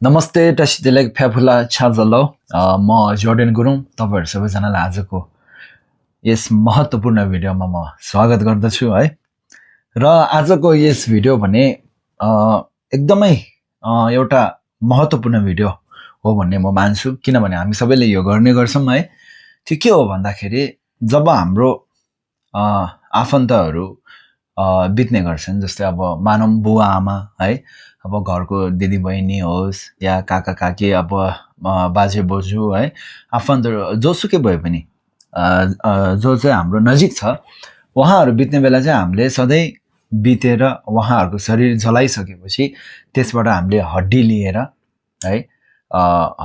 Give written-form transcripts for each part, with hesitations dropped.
नमस्ते टसितेलेक फ्याफुला छाजलो म जोर्डेन गुरुङ तपाईहरु सबैजनालाई आजको यस महत्त्वपूर्ण भिडियोमा म स्वागत गर्दछु है। र आजको यस भिडियो भने एकदमै एउटा महत्त्वपूर्ण भिडियो हो भन्ने म मान्छु, किनभने हामी सबैले यो गर्ने गर्छौं है। त्यो के हो भन्दाखेरि जब हाम्रो आफन्तहरू बित्ने गर्छन्, जस्तै अब मानौं बुवा आमा है, अब घरको दिदी बहिनी होस् या काका काकी, अब बाजे बोजू है, आफन्तहरू जोसुकै भए पनि जो चाहिँ हाम्रो नजिक छ, उहाँहरू बित्ने बेला चाहिँ हामीले सधैँ बितेर उहाँहरूको शरीर जलाइसकेपछि त्यसबाट हामीले हड्डी लिएर है,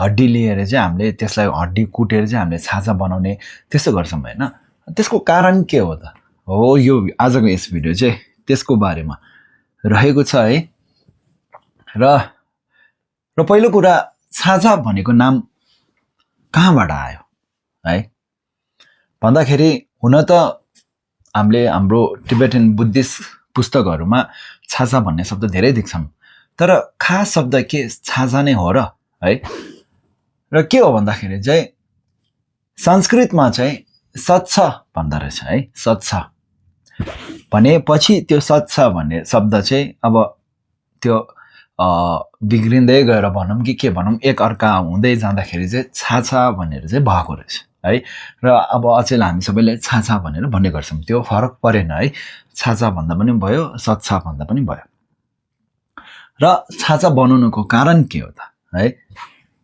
हड्डी लिएर चाहिँ हामीले त्यसलाई हड्डी कुटेर चाहिँ हामीले छाचा बनाउने त्यस्तो गर्छौं हैन। त्यसको कारण के हो त? हो यो आजको यस भिडियो चाहिँ त्यसको बारेमा रहेको छ है। र पहिलो कुरा, छाचा भनेको नाम कहाँबाट आयो है भन्दाखेरि, हुन त हामीले हाम्रो टिबेटन बुद्धिस्ट पुस्तकहरूमा छाचा भन्ने शब्द धेरै देख्छौं, तर खास शब्द के छाचा नै हो र है। र के हो भन्दाखेरि चाहिँ संस्कृतमा चाहिँ सच्छ भन्दा रहेछ है। सच्छ भनेपछि त्यो सच्छ भन्ने शब्द चाहिँ अब त्यो बिग्रिँदै गएर भनौं कि के भनौं, एक अर्का हुँदै जाँदाखेरि चाहिँ छाछा भनेर चाहिँ भएको रहेछ है। र अब अचेल हामी सबैले छाछा भनेर भन्ने गर्छौं, त्यो फरक परेन है। छाछा भन्दा पनि भयो, सच्चा भन्दा पनि भयो। र छाछा बनाउनुको कारण के हो त है?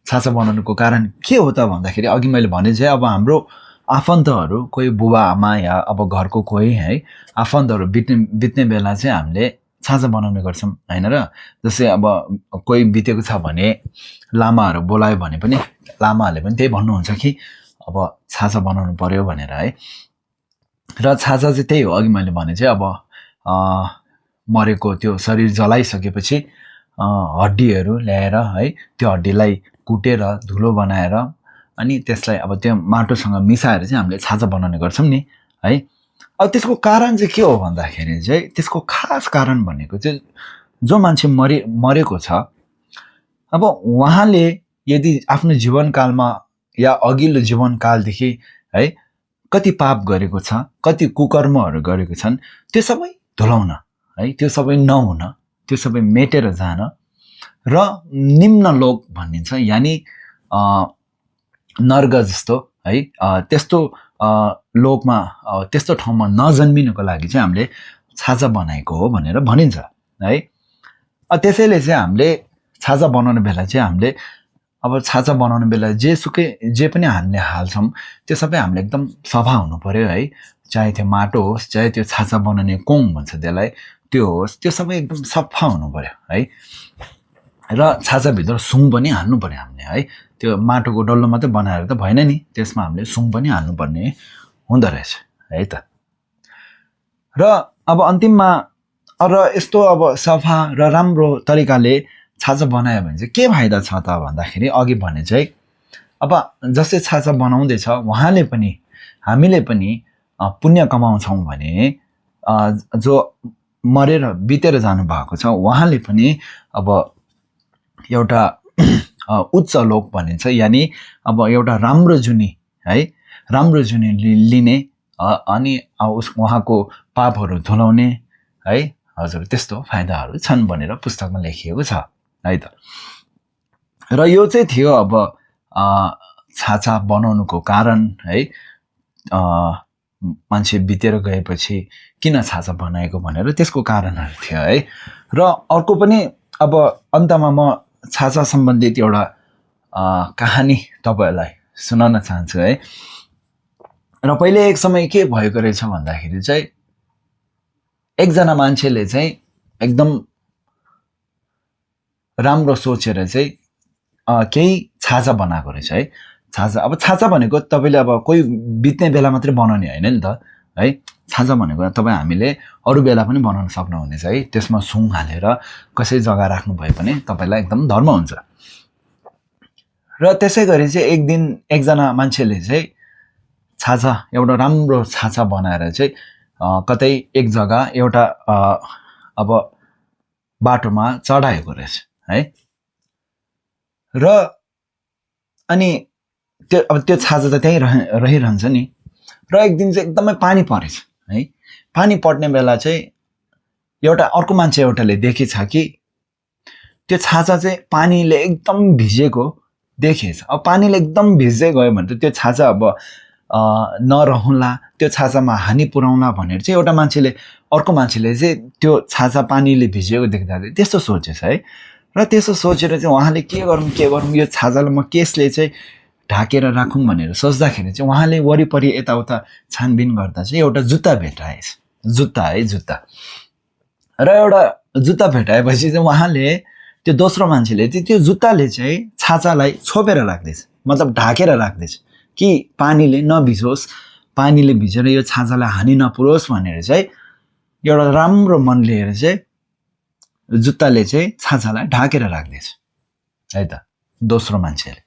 छाछा बनाउनुको कारण के हो त भन्दाखेरि, अघि मैले भने चाहिँ अब हाम्रो आफन्तहरू, कोही बुबा आमा या अब घरको कोही है आफन्तहरू बित्ने बेला चाहिँ हामीले छाचा बनाउने गर्छौं हैन र। जस्तै अब कोही बितेको छ भने लामाहरू बोलायो भने पनि लामाहरूले पनि त्यही भन्नुहुन्छ कि अब छाचा बनाउनु पर्यो भनेर है। र छाचा चाहिँ त्यही हो, अघि मैले भने चाहिँ अब मरेको त्यो शरीर जलाइसकेपछि हड्डीहरू ल्याएर है, त्यो हड्डीलाई कुटेर धुलो बनाएर अनि त्यसलाई अब त्यो माटोसँग मिसाएर चाहिँ हामीले छाचा बनाउने गर्छौं नि है। अब त्यसको कारण चाहिँ के हो भन्दाखेरि चाहिँ, त्यसको खास कारण भनेको चाहिँ जो मान्छे मरेको छ, अब उहाँले यदि आफ्नो जीवनकालमा या अघिल्लो जीवनकालदेखि है कति पाप गरेको छ, कति कुकर्महरू गरेको छन्, त्यो सबै धुलाउन है, त्यो सबै नहुन, त्यो सबै मेटेर जान र निम्न लोक भनिन्छ, यानी नर्ग जस्तो है, त्यस्तो लोकमा त्यस्तो ठाउँमा नजन्मिनको लागि चाहिँ हामीले छाचा बनाएको हो भनेर भनिन्छ है। त्यसैले चाहिँ हामीले छाचा बनाउने बेला चाहिँ हामीले अब छाचा बनाउने बेला जे पनि हामीले हाल्छौं त्यो सबै हामीले एकदम सफा हुनु पर्यो है। चाहे त्यो माटो होस्, चाहे त्यो छाचा बनाउने कोङ भन्छ त्यसलाई, त्यो होस्, त्यो सबै एकदम सफा हुनु पर्यो है। र छाचा भित्र सुङ पनि हाल्नु पर्यो हामीले है। त्यो माटोको डल्लो मात्रै बनाएर त भएन नि, त्यसमा हामीले सुङ पनि हाल्नुपर्ने हुँदो रहेछ है त। र अब अन्तिममा र यस्तो अब सफा र राम्रो तरिकाले छाचा बनायो भने चाहिँ के फाइदा छ त भन्दाखेरि, अघि भने चाहिँ अब जसले छाचा बनाउँदैछ उहाँले पनि हामीले पनि पुण्य कमाउँछौं भने, जो मरेर बितेर जानु भएको छ उहाँले पनि अब एउटा उच्च लोक भनिन्छ, यानी अब एउटा राम्रो जुनी है, राम्रो जुनी लिने अनि उहाँको पापहरू धुलाउने है। हजुर, त्यस्तो फाइदाहरू छन् भनेर पुस्तकमा लेखिएको छ है त। र यो चाहिँ थियो अब छाचा बनाउनुको कारण है, मान्छे बितेर गएपछि किन छाचा बनाएको भनेर त्यसको कारणहरू थियो है। र अर्को पनि अब अन्तमा म छाचा सम्बन्धित एउटा कहानी तपाईहरुलाई सुनाउन चाहन्छु है। र पहिले एक समय के भएको रहेछ भन्दाखेरि चाहिँ, एकजना मान्छेले चाहिँ एकदम राम्रो सोचेर चाहिँ केही छाचा बनाएको रहेछ है। छाचा, अब छाचा भनेको तपाईले अब कोही बित्ने बेला मात्रै बनाउने हैन नि त है। छाचा भनेको तपाई हामीले अरु बेला पनि बनाउन सक्नुहुनेछ है। त्यसमा सुङ हालेर कसै जग्गा राख्नु भए पनि तपाईलाई एकदम धर्म हुन्छ। र त्यसैगरी चाहिँ एक दिन एकजना मान्छेले चाहिँ छाचा, एउटा राम्रो छाचा बनाएर चाहिँ कतै एक जग्गा एउटा अब बाटोमा चढाएको रहेछ है। र अनि त्यो छाजा त त्यहीँ रहिरहन्छ नि। र एक दिन चाहिँ एकदमै पानी परेछ है। पानी पर्ने बेला चाहिँ अर्को मान्छे एउटाले देखेछ कि त्यो छाजा चाहिँ पानीले एकदम भिजेको देखेछ। अब पानीले एकदम भिज्दै गयो भने त त्यो छाजा अब नरहँला, त्यो छाजामा हानि पुर्याउला भनेर चाहिँ अर्को मान्छेले चाहिँ त्यो छाजा पानीले भिजेको देख्दा चाहिँ त्यस्तो सोचेछ है। र त्यसो सोचेर चाहिँ उहाँले के गरौँ यो छाजालाई म केसले चाहिँ ढाकेर राखौँ भनेर सोच्दाखेरि चाहिँ उहाँले वरिपरि यताउता छानबिन गर्दा चाहिँ एउटा जुत्ता भेटाएछ। जुत्ता र एउटा जुत्ता भेटाएपछि चाहिँ उहाँले त्यो दोस्रो मान्छेले चाहिँ त्यो जुत्ताले चाहिँ छाजालाई छोपेर राख्दैछ, मतलब ढाकेर राख्दैछ कि पानीले नभिजोस्, पानीले भिजेर यो छाजालाई हानि नपुरोस् भनेर चाहिँ एउटा राम्रो मन लिएर चाहिँ जुत्ताले चाहिँ छाजालाई ढाकेर राख्दैछ है त दोस्रो मान्छेले।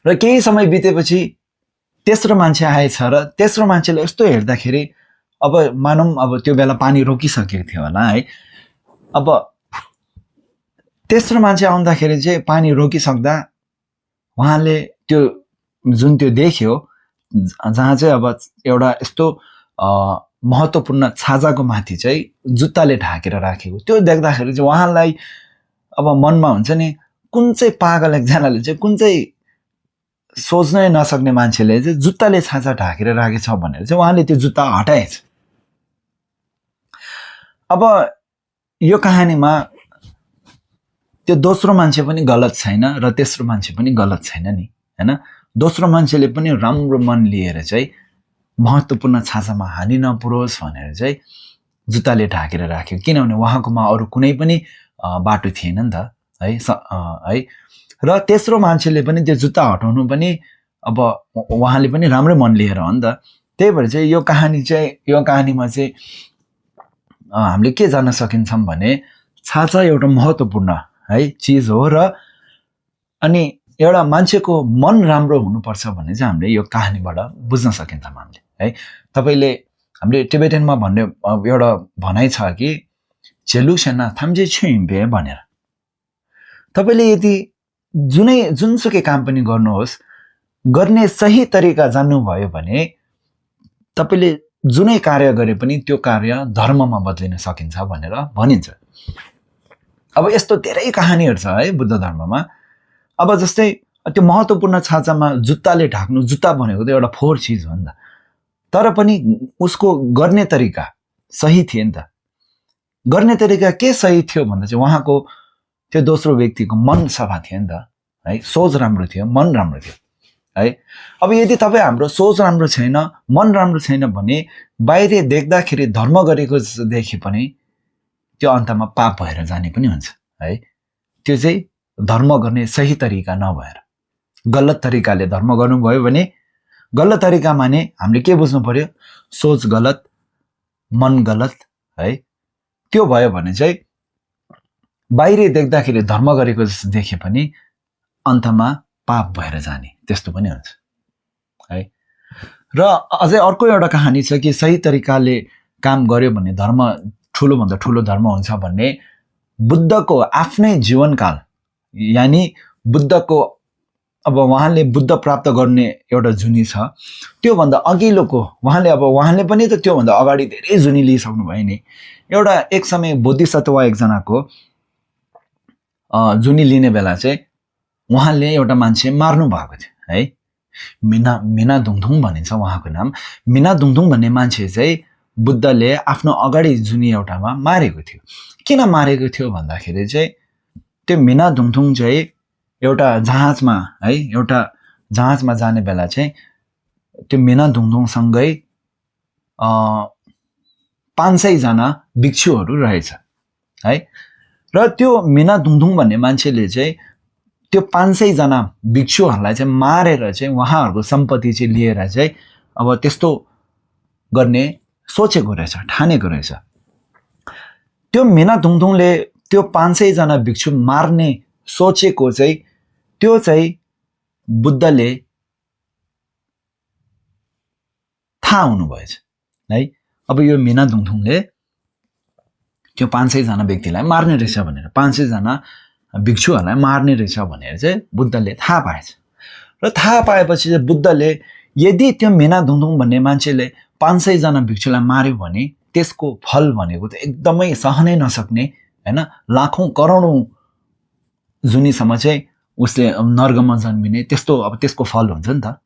र केही समय बितेपछि तेस्रो मान्छे आएछ र तेस्रो मान्छेले यस्तो हेर्दाखेरि अब मानौँ अब त्यो बेला पानी रोकिसकेको थियो होला है। अब तेस्रो मान्छे आउँदाखेरि चाहिँ पानी रोकिसक्दा उहाँले त्यो जुन त्यो देख्यो जहाँ चाहिँ अब एउटा यस्तो महत्त्वपूर्ण छाजाको माथि चाहिँ जुत्ताले ढाकेर राखेको, त्यो देख्दाखेरि चाहिँ उहाँलाई अब मनमा हुन्छ नि कुन चाहिँ पागल एकजनाले चाहिँ, कुन चाहिँ सोच्नै नसक्ने मान्छेले चाहिँ जुत्ताले छाजा ढाकेर राखेछ भनेर चाहिँ उहाँले त्यो जुत्ता हटाएछ। अब यो कहानीमा त्यो दोस्रो मान्छे पनि गलत छैन र तेस्रो मान्छे पनि गलत छैन नि हैन। दोस्रो मान्छेले पनि राम्रो मन लिएर चाहिँ महत्त्वपूर्ण छाजामा हानि नपुरोस् भनेर चाहिँ जुत्ताले ढाकेर राख्यो, किनभने उहाँकोमा अरू कुनै पनि बाटो थिएन नि त है। र तेस्रो मान्छेले पनि त्यो जुत्ता हटाउनु पनि अब उहाँले पनि राम्रै मन लिएर हो नि त। त्यही भएर चाहिँ यो कहानीमा चाहिँ हामीले के जान्न सकिन्छौँ भने छाजा एउटा महत्त्वपूर्ण है चिज हो र अनि एउटा मान्छेको मन राम्रो हुनुपर्छ भन्ने चाहिँ हामीले यो कहानीबाट बुझ्न सकिन्छौँ हामीले है। तपाईँले हामीले टिबेटनमा भन्ने एउटा भनाइ छ कि चेलुसेना थाम्जे छुइम्बे भनेर। तपाईँले यदि जुनसुकै काम पनि गर्नुहोस्, गर्ने सही तरिका जान्नुभयो भने तपाईँले जुनै कार्य गरे पनि त्यो कार्य धर्ममा बदलिन सकिन्छ भनेर भनिन्छ। अब यस्तो धेरै कहानीहरू छ है बुद्ध धर्ममा। अब जस्तै त्यो महत्त्वपूर्ण छाजामा जुत्ताले ढाक्नु, जुत्ता भनेको त एउटा फोहोर चिज हो नि त, तर पनि उसको गर्ने तरिका सही थिए नि त। गर्ने तरिका के सही थियो भन्दा चाहिँ उहाँको त्यो दोस्रो व्यक्तिको मन सफा थियो नि त है, सोच राम्रो थियो, मन राम्रो थियो है। अब यदि तपाईँ हाम्रो सोच राम्रो छैन, मन राम्रो छैन भने बाहिर देख्दाखेरि धर्म गरेको देखे पनि त्यो अन्तमा पाप भएर जाने पनि हुन्छ है। त्यो चाहिँ धर्म गर्ने सही तरिका नभएर गलत तरिकाले धर्म गर्नुभयो भने, गलत तरिका माने हामीले के बुझ्नु पर्यो, सोच गलत, मन गलत है। त्यो भयो भने चाहिँ बाहिर देख्दाखेरि धर्म गरेको जस्तो देखे पनि अन्तमा पाप भएर जाने त्यस्तो पनि हुन्छ है। र अझै अर्को एउटा कहानी छ कि सही तरिकाले काम गर्यो भने धर्म ठुलोभन्दा ठुलो धर्म हुन्छ भन्ने बुद्धको आफ्नै जीवनकाल, यानि बुद्धको अब उहाँले बुद्ध प्राप्त गर्ने एउटा जुनी छ त्योभन्दा अघिल्लोको उहाँले पनि त त्योभन्दा अगाडि धेरै जुनी लिइसक्नु भयो नि। एउटा एक समय बोधिसत्व एकजनाको जुनी लिने बेला चाहिँ उहाँले एउटा मान्छे मार्नु भएको थियो है। मिना दुङदुङ भनिन्छ उहाँको नाम। मिना दुङदुङ भन्ने मान्छे चाहिँ बुद्धले आफ्नो अगाडि जुनी एउटामा मारेको थियो। किन मारेको थियो भन्दाखेरि चाहिँ त्यो मिना दुङदुङ चाहिँ एउटा जहाजमा जाने बेला चाहिँ त्यो मिना दुङदुङसँगै 500 जना भिक्षुहरू रहेछ है। र त्यो मिना दुङदुङ भन्ने मान्छेले चाहिँ त्यो 500 जना भिक्षुहरूलाई चाहिँ मारेर चाहिँ उहाँहरूको सम्पत्ति चाहिँ लिएर चाहिँ अब त्यस्तो गर्ने सोचेको रहेछ, ठानेको रहेछ। त्यो मिना दुङदुङले त्यो 500 जना भिक्षु मार्ने सोचेको चाहिँ त्यो चाहिँ बुद्धले थाहा हुनुभएछ है। अब यो मिना दुङदुङले त्यो 500 जना व्यक्तिलाई मार्ने रहेछ भनेर 500 जना भिक्षुहरूलाई मार्ने रहेछ भनेर चाहिँ बुद्धले थाहा पाएछ। र थाहा पाएपछि चाहिँ बुद्धले यदि त्यो मेना धुङधुङ भन्ने मान्छेले 500 जना भिक्षुलाई मार्यो भने त्यसको फल भनेको त एकदमै सहनै नसक्ने हैन, लाखौं करोडौं जुनीसम्म चाहिँ उसले नर्कमा जन्मिने त्यस्तो अब त्यसको फल हुन्छ नि त।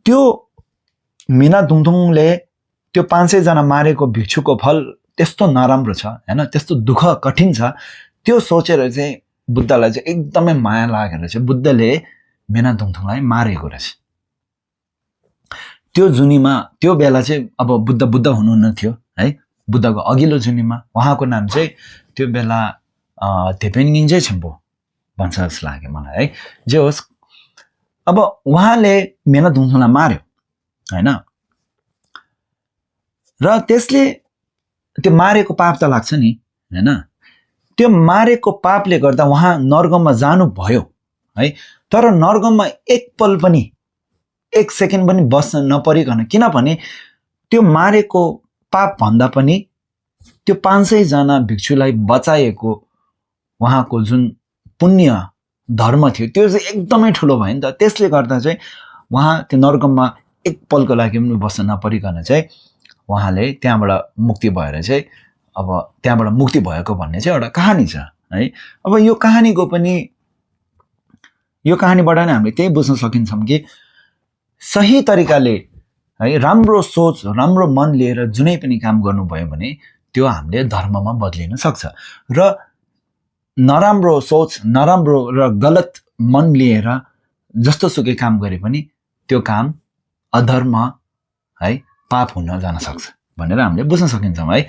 त्यो मेना धुङधुङले त्यो 500 जना मारेको भिक्षुको फल त्यस्तो नराम्रो छ हैन, त्यस्तो दुःख कठिन छ, त्यो सोचेर चाहिँ बुद्धलाई चाहिँ एकदमै माया लागेर चाहिँ बुद्धले मेना धुङधुङलाई मारेको रहेछ। त्यो जुनीमा त्यो बेला चाहिँ अब बुद्ध हुनुहुन्न थियो है, बुद्धको अघिल्लो जुनीमा उहाँको नाम चाहिँ त्यो बेला धेपेन्गिन्जे छेम्पो भन्छ जस्तो लाग्यो मलाई है। जे होस्, अब उहाँले मेना धुङधुङलाई मार्यो हैन, र त्यसले त्यो मारेको पाप त लाग्छ नि हैन, त्यो मारेको पापले गर्दा उहाँ नर्कमा जानु भयो है। तर नर्कमा एक पल पनि, एक सेकेन्ड पनि बस्न नपरिकन, किनभने त्यो मारेको पाप भन्दा पनि त्यो 500 जना भिक्षुलाई बचाएको उहाँको जुन पुण्य धर्म थियो त्यो चाहिँ एकदमै ठुलो भयो नि त। त्यसले गर्दा चाहिँ उहाँ त्यो नर्कमा एक पलको लागि पनि बस्न नपरिकन चाहिँ उहाँले त्यहाँबाट मुक्ति भएर चाहिँ अब त्यहाँबाट मुक्ति भएको भन्ने चाहिँ एउटा कहानी छ है। अब यो कहानीबाट नै हामीले त्यही बुझ्न सकिन्छौँ कि सही तरिकाले है, राम्रो सोच, राम्रो मन लिएर जुनै पनि काम गर्नुभयो भने त्यो हामीले धर्ममा बदलिन सक्छ। र नराम्रो सोच, नराम्रो र गलत मन लिएर जस्तो सुकै काम गरे पनि त्यो काम अधर्म है, पाप हुन जान सक्छ भनेर हामीले बुझ्न सकिन्छौँ है।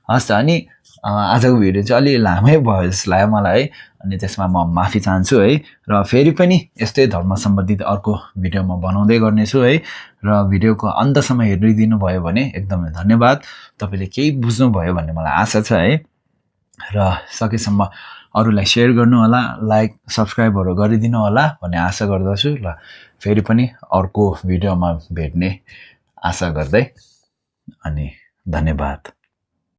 हस् त, अनि आजको भिडियो चाहिँ अलि लामै भयो जस्तो लाग्यो मलाई है, अनि त्यसमा म माफी चाहन्छु है। र फेरि पनि यस्तै धर्म सम्बन्धित अर्को भिडियो म बनाउँदै गर्नेछु है। र भिडियोको अन्तसम्म हेरिदिनु भयो भने एकदमै धन्यवाद। तपाईँले केही बुझ्नुभयो भन्ने मलाई आशा छ है। र सकेसम्म अरूलाई सेयर गर्नु होला, लाइक सब्सक्राइबहरू गरिदिनु होला भन्ने आशा गर्दछु। र फेरि पनि अर्को भिडियोमा भेट्ने आशा गर्दै अनि धन्यवाद।